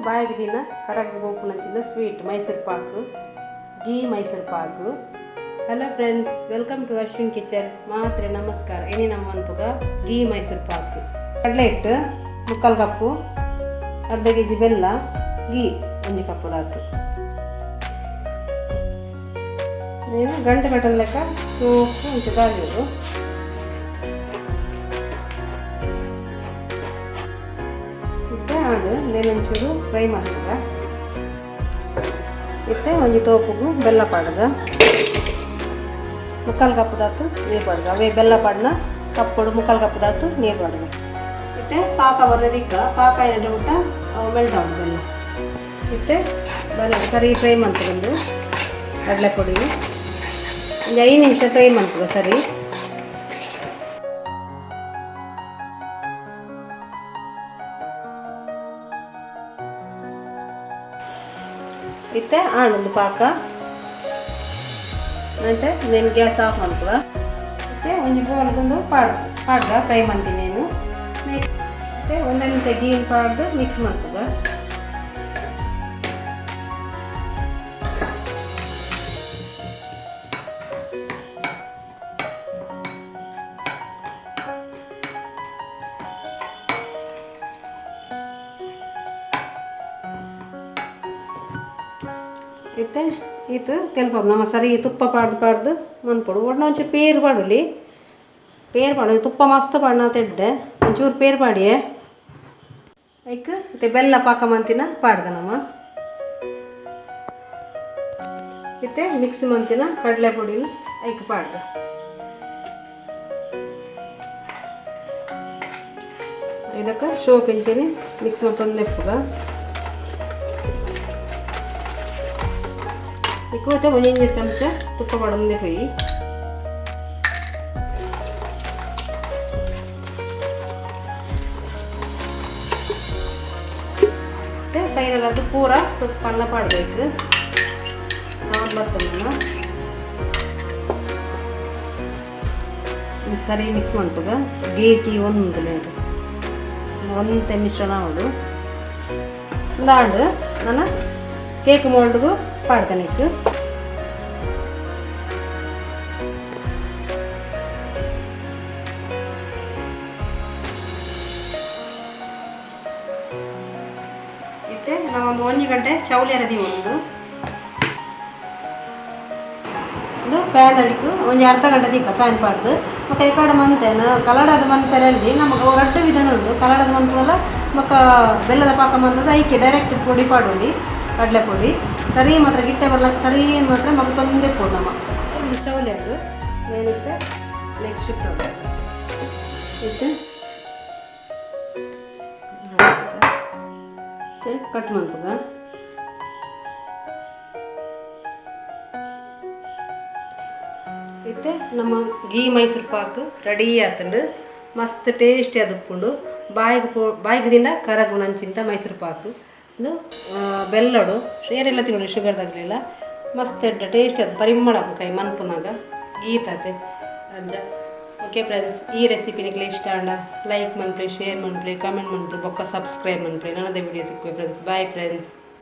ಬಾಯಿಗೆ ದಿನ ಕರಗ್ ಬೋಪುನಂಚಿನ sweet Mysore pak, ghee Mysore pak. Hello friends, welcome to Ashwin kitchen. ಮಾತ್ರೆ ನಮಸ್ಕಾರ. ಇನಿ ನಮ್ಮ ಮನ್ಪುಗ ಗೀ ಮೈಸೂರು ಪಾಕ್. ಕಡಲೆ ಹಿಟ್ಟು 3/4 ಕಪ್ಪು, ಅರ್ಧ ಕೆ ಜಿ ಬೆಲ್ಲ, ಗೀ 1 ಕಪ್ಪು ದಾತು. ನೀನು ಗಂಟೆ ಕಟ್ಟದ ಲೆಕ್ಕ ಸೋಪು ಒಂಚೂರು ದಾರಿಯೋದು. ಇತ್ತೆ ಆಡು ನೇನೊಂಚೂರು ಫ್ರೈ ಮಾಡ್ತದ. ಇತ್ತೆ ಒಂಜಿ ತೋಪುಗು ಬೆಲ್ಲ ಪಾಡ್ದ 3/4 ಕಪ್ಪು ದಾತು ನೀರು ಪಾಡ್ದ. ಅವೇ ಬೆಲ್ಲ ಪಾಡ್ನ ಕಪ್ಪುಡು 3/4 ಕಪ್ಪು ದಾತು ನೀರು ಪಾಡ್ದ. ಇತ್ತೆ ಪಾಕ ಬರೋದಿಕ್ಕ ಪಾಕ ಎರಡು ಊಟ ಮೆಲ್ಟ್ ಆವಡು ಬೆಲ್ಲ. ಇತ್ತೆ ಬನ್ನಿ ಸರಿ ಫ್ರೈ ಮಂತುಂಡು ಕಡಲೆ ಪೊಡಿ ಒಂದು 5 ನಿಮಿಷ ಫ್ರೈ ಮಂತುಗ ಸರಿ. ಇತ್ತೆ ಆಣೊಂದು ಪಾಕ ಮತ್ತೆ నేను ಗ್ಯಾಸ್ ಆಫ್ ಮಂತುವ. ಮತ್ತೆ ಒಂಜಿ ಬೋಲ್ಗೊಂದು ಪಾಡ್ ಪಾಡ್ದ ಫ್ರೈ ಮಂತಿನೇನು. ಮತ್ತೆ ಒಂದೊಂದು ಗೀನ್ ಪಾಡ್ದು ಮಿಕ್ಸ್ ಮಂತುಗ. ಇತ್ತೆ ಈತು ತೆಲ್ಪು ನಮ್ಮ ಸರಿ ತುಪ್ಪ ಪಾಡ್ದು ಪಾಡ್ದು ಮನ್ಪೊಡು. ಒಡ್ನ ಒಂಚೂರು ಪೇರು ಪಾಡೊಲಿ, ಪೇರು ಪಾಡು ತುಪ್ಪ ಮಸ್ತ್ ಪಾಡ್ನ ತೆಡ್ಡೆ ಒಂಚೂರು ಪೇರು ಪಾಡಿಯೆ. ಐಕ್ ಇತ್ತೆ ಬೆಲ್ಲ ಪಾಕ ಮಂತಿನ ಪಾಡ್ಗ ನಮ್ಮ. ಇತ್ತೆ ಮಿಕ್ಸ್ ಮಂತಿನ ಕಡಲೆ ಪೊಡಿನ ಐಕ್ ಪಾಡ್ಗ. ಇದಕ್ಕೆ ಶೋಕ್ ಇಂಚೆನೆ ಮಿಕ್ಸ್ ಮತ್ತೊಂದು ಎಪ್ಪುಗ. ಇಕ್ಕೋತೆ ಒಂದೊಂದು ಚಮಚ ತುಪ್ಪ ಪಡಂದೆ ಪೋಯಿ. ಮತ್ತೆ ಫೈನಲ್ ಅದು ಪೂರ ತುಪ್ಪನ್ನ ಪಾಡಬೇಕು. ನಾನು ಬರ್ತದ ಸರಿ ಮಿಕ್ಸ್ ಮಾಡ್ತದ. ಗೀಕಿ ಒಂದು ಲೇಟ್ ಒಂತೆ ಮಿಶ್ರಣ ಮಾಡು. ಒಂದಾಂಡು ನಾನು ಕೇಕ್ ಮೋಲ್ಡ್ಗೂ ಪಾಡ್ದನಿತ್ತು. ಇತ್ತೆ ನಾವೊಂದು 1 ಗಂಟೆ ಚೌಲಿ ಅರದಿ ಒಂದು ಇದು ಪ್ಯಾನ್ ಅಡಿಕು ಒಂಜಿ ಅರ್ಧ ಗಂಟೆ ದಿಕ್ಕ ಪ್ಯಾನ್ ಪಾಡ್ದು. ಬೊಕ್ಕ ಏಕಾಡ ಮಂತೇನ ಕಲಡದ ಮನ್ಪೆರಲ್ಲಿ ನಮಗೆ ರಡ್ಡು ವಿಧಾನ ಉಂಟು. ಕಲಡದ ಮನ್ಪುನಲ ಬೊಕ್ಕ ಬೆಲ್ಲದ ಪಾಕ ಮಂತದ ಐಕೆ ಡೈರೆಕ್ಟ್ ಪೊಡಿ ಪಾಡೋಲಿ ಕಡಲೆ ಪೊಡಿ ಸರಿ ಮಾತ್ರ ಗಿಟ್ಟೆ ಬರ್ಲಕ್ಕೆ ಸರಿ ಮಾತ್ರ ಮಗ ತೊಂದೆ ಪೊಡು ನಮ್ಮ ಒಂದು ಚೌಲಿ ಅದು ಏನಿತ್ತೆ ನೆಕ್ಸ್ಟ್ ಶಿಫ್ಟ್ ಇತ್ತೆ ಕಟ್ ಮನ್ಪುಗ. ಇತ್ತೆ ನಮ್ಮ ಗೀ ಮೈಸೂರು ಪಾಕ್ ರೆಡಿ ಆತಂಡು. ಮಸ್ತ್ ಟೇಸ್ಟಿ ಅದು ಬಾಯಿಗೆ ಬಾಯಿಗೆ ದಿನ ಕರಗುನಂಚಿಂತ ಮೈಸೂರು ಪಾಕ್. ಇದು ಬೆಲ್ಲಡು ಏರೆಲ್ಲ ತಿನ್ನೋಡಿ ಶುಗರ್ದಾಗಲಿಲ್ಲ. ಮಸ್ತ್ ಎಡ್ಡೆ ಟೇಸ್ಟ್ ಅದು ಪರಿಮಳ ಕೈ ಮನ್ಪುನಾಗ ಗೀತಾತೆ ಅಂಜ. ಓಕೆ ಫ್ರೆಂಡ್ಸ್, ಈ ರೆಸಿಪಿ ನಿಕ್ಲೆ ಇಷ್ಟ ಆಂಡ ಲೈಕ್ ಮನ್ಪ್ಲೆ, ಶೇರ್ ಮನ್ಪ್ಲೆ, ಕಮೆಂಟ್ ಮನ್ಪ್ಲೆ, ಬೊಕ್ಕ ಸಬ್ಸ್ಕ್ರೈಬ್ ಮನ್ಪ್ಲೆ. ನನ್ನದೇ ವಿಡಿಯೋ ತಿಕ್ಕು ಫ್ರೆಂಡ್ಸ್. Bye friends.